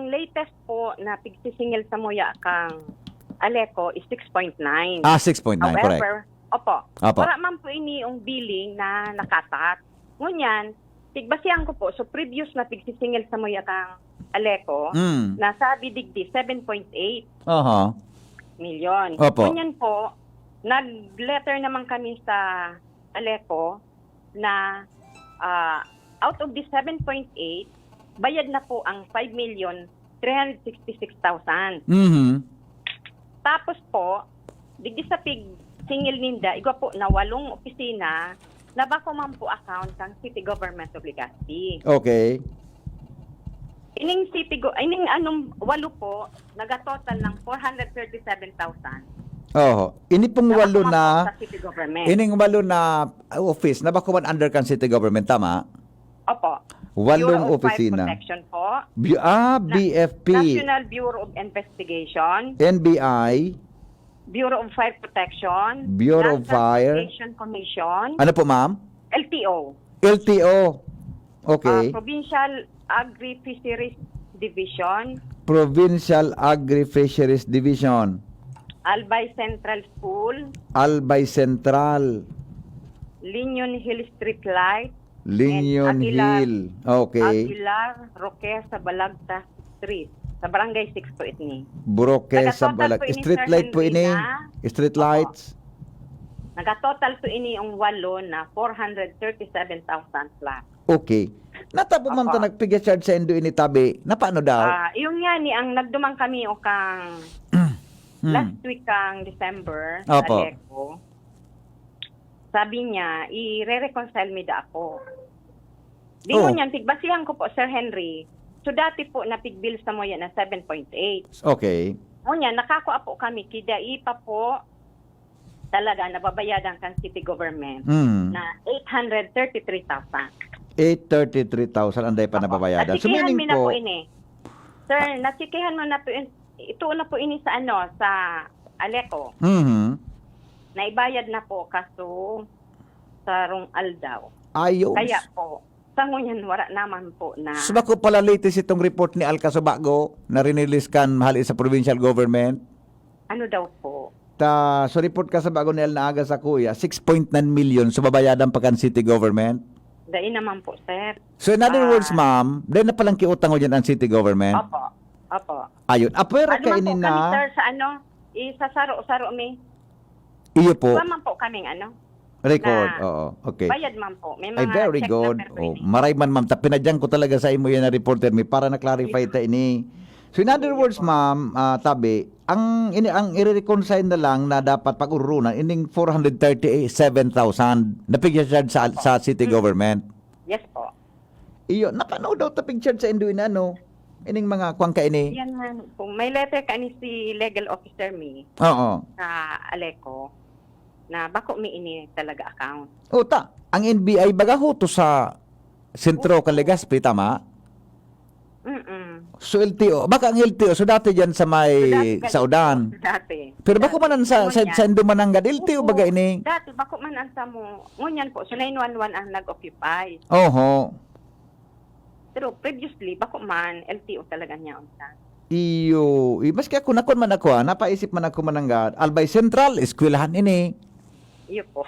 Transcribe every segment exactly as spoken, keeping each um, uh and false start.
latest po na pigsisingil samuya kang Aleco is six point nine. Ah, six point nine, correct. However, opo, Opo. wala man po ini yung billing na nakatat. Ngunyan, tigbasihan ko po, so previous na pigsisingil samuya kang Aleco, Mm. nasabi digdi seven point eight Aha. million. Opo. Ngunyan po, nag-letter naman kami sa Aleco na, ah, out of the seven point eight, bayad na po ang five million three hundred sixty-six thousand. Mhm. Tapos po, digdi sa pig singil ninda, igwa po na walong opisina na bako man po account kang City Government of Legazpi. Okay. Ining city go-, ining anong walo po, nagatotal ng four hundred thirty-seven thousand. Oho. Ini pong Na walo bako man na, po sa city government. ining walo na office, na bako man under kan city government, tama? Opo. Walong Bureau of Fire opisina. Protection po. Bu-, ah, Na-, B F P. National Bureau of Investigation. N B I. Bureau of Fire Protection. Bureau of Land Fire. Transportation Commission. Ano po, ma'am? L T O. L T O. Okay. Ah, Provincial Agri-Fisheries Division. Provincial Agri-Fisheries Division. Albay Central School. Albay Central. Linion Hill Street Light. Linion And Aguilar, Hill. Okay. Aguilar, Roque, Sabalagta Street. Sa Barangay six po itni. Roque, Nagatotal Sabalag-, po ini, street Sir light po Henry, ini? na Street Opo. lights? Nagatotal po ini yung walo na four hundred thirty-seven thousand plus. Okay. Natabo man Opo. ta nagpigya charge sa indo ini tabi. Na paano daw? Ah, yung nga ni, ang nagduman kami o kang Hmm. last week kang December, Opo. Aleco. Sabi niya, "Ire-reconcile mi da ako." Di Oh. ngunyan, tigbasihan ko po, Sir Henry. So, dati po, napigbil sa muya na seven point eight. Okay. Ngunyan, nakakua po kami, kidai pa po talaga nababayadan kan city government Mm. na eight hundred thirty-three thousand. Eight thirty-three thousand ang dai pa Opo. nababayadan. So, Nasikihan meaning mi na po po ini. Sir, nasikihan mo na po in-, ito na po ini sa ano, sa Aleco. Mhm. Naibayad na po, kaso sarong aldaw. Ayos. Kaya po, sa ngunyan, wala naman po na So, bako pala latest itong report ni Alka Subago na rinelease kan hali sa provincial government? Ano daw po? Ta, so report ka sa bago ni Al Naaga sa kuya, six point nine million, so babayadan pa kan city government? Dai naman po, sir. So, in other Ah. words, ma'am, dai na palang kiutang ngunyan ang city government? Opo. Opo. Ayun. Apwera Ano ka man ini po kami, na sir, sa ano, isasaro-saro mi. Iyo po. Kuha man po kaming ano, Record, na oo. Okay. bayad man po. May Ay, mga very check good. number po Oh, ini. maray man, ma'am. Ta-, pinadyan ko talaga sa imo yan na reporter mi para na-clarify Yes. ta ini. So, in other Yes words, po. ma'am, ah, tabi, ang ini, ang ire-reconcile na lang na dapat pag-urunan, ining four hundred thirty-seven thousand na pigcha-charge sa, sa city Mm. government. Yes po. Iyo, napano daw ta pigcha-charge sa indo ini, ano? Ining mga kwan ka ini? Yan nga po. May letter ka ni si legal officer mi Oo. sa Aleco na bako mi ini talaga account. O, ta, ang N B I baga huto sa sentro Oo. kan Legazpi, tama? Mm-mm. So, L T O, baka ang L T O, so dati dyan sa may So, dati, Saudan. dati. Pero bako Dati. man ang sa, sa, Ngunyan. sa Indo Mananggad, L T O baga Oo. ini? Dati, bako man ang sa mo. Ngunyan po, so nine one one ang nag-occupy. Oho. Pero previously, bako man, L T O talaga niya unta. Iyo, i-, maski ako, nakon man ako, ah, napaisip man ako, Mananggad. Albay Central, eskwelahan ini. Iyo po.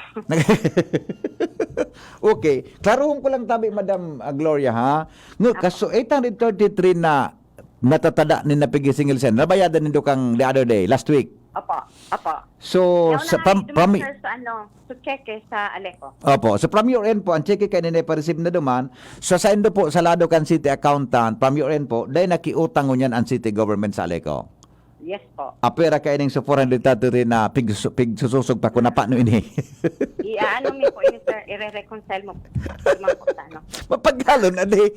Okay. Klarohon ko lang tabi, Madam, ah, Gloria, ha? Ngu-, Apo. kaso eight hundred thirty-three na natatada ni napigisingil sen, nabayadan nindo kang the other day, last week. Opo, opo. So, Yaon na sa nga pam-, ni pami- dumaster sa ano, sa cheque sa Aleco. Opo. So, from your end po, ang cheque kayo na pa-receive na duman. So, sa indo po, sa lado kan city accountant, from your end po, dahil nakiutang ngunyan ang city government sa Aleco. Yes po. Apwera ka ining sa four hundred thirty-three na pig-, pigsususog pa kung napano ini. I-ano mi po ini, sir, ire-reconcile mo po. Pag man po sa ano. Mapaghalon, adi.